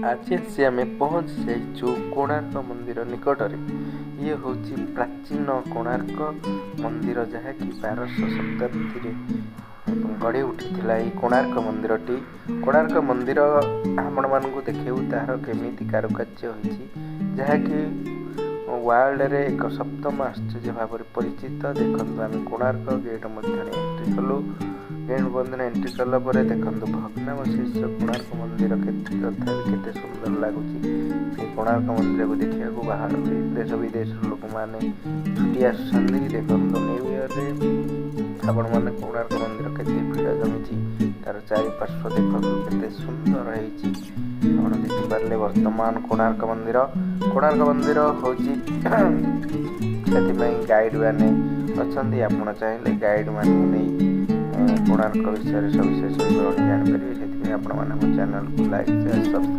ଆଜି ଆସି ଆମେ ପହଞ୍ଚି ଯାଇଛୁ କୋଣାର୍କ ମନ୍ଦିର ନିକଟରେ। ଇଏ ହେଉଛି ପ୍ରାଚୀନ କୋଣାର୍କ ମନ୍ଦିର, ଯାହାକି 1200 ଶତାବ୍ଦୀରେ ଗଢ଼ି ଉଠିଥିଲା ଏହି କୋଣାର୍କ ମନ୍ଦିରଟି। କୋଣାର୍କ ମନ୍ଦିର ଆପଣମାନଙ୍କୁ ଦେଖେଇବୁ ତାହାର କେମିତି କାରୁକାର୍ଯ୍ୟ ହୋଇଛି, ଯାହାକି ୱାର୍ଲଡରେ ଏକ ସପ୍ତମ ଆଶ୍ଚର୍ଯ୍ୟ ଭାବରେ ପରିଚିତ। ଦେଖନ୍ତୁ, ଆମେ କୋଣାର୍କ ଗେଟ୍ ମଧ୍ୟରେ ଏଣ୍ଟ୍ରି କଲୁ। ଗେଟ୍ ମଧ୍ୟରେ ଏଣ୍ଟ୍ରି କଲା ପରେ ଦେଖନ୍ତୁ ଭଗ୍ନାବଶେଷ କୋଣାର୍କ ମନ୍ଦିର କେତେ ତଥାପି କେତେ ସୁନ୍ଦର ଲାଗୁଛି। ସେଇ କୋଣାର୍କ ମନ୍ଦିରକୁ ଦେଖିବାକୁ ବାହାର ଦେଶ ବିଦେଶରୁ ଲୋକମାନେ ଛୁଟି ଆସୁଛନ୍ତି। ଦେଖନ୍ତୁ, ନ୍ୟୁ ଇୟରରେ ଆପଣମାନେ କୋଣାର୍କ ମନ୍ଦିର କେତେ ଭିଡ଼ ଜମିଛି। ତାର ଚାରିପାର୍ଶ୍ୱ ଦେଖନ୍ତୁ କେତେ ସୁନ୍ଦର ହେଇଛି। ଆପଣ ଦେଖିପାରିଲେ ବର୍ତ୍ତମାନ କୋଣାର୍କ ମନ୍ଦିର। କୋଣାର୍କ ମନ୍ଦିର ହେଉଛି, ସେଥିପାଇଁ ଗାଇଡ଼ ମାନେ ଅଛନ୍ତି। ଆପଣ ଚାହିଁଲେ ଗାଇଡ଼ ମାନଙ୍କୁ ନେଇ କୋଣାର୍କ ବିଷୟରେ ସବିଶେଷ ବିବରଣୀ ଜାଣିପାରିବେ। ସେଥିପାଇଁ ଆପଣମାନେ ଆମ ଚ୍ୟାନେଲକୁ ଲାଇକ୍, ସେୟାର, ସବସ୍କ୍ରାଇବ୍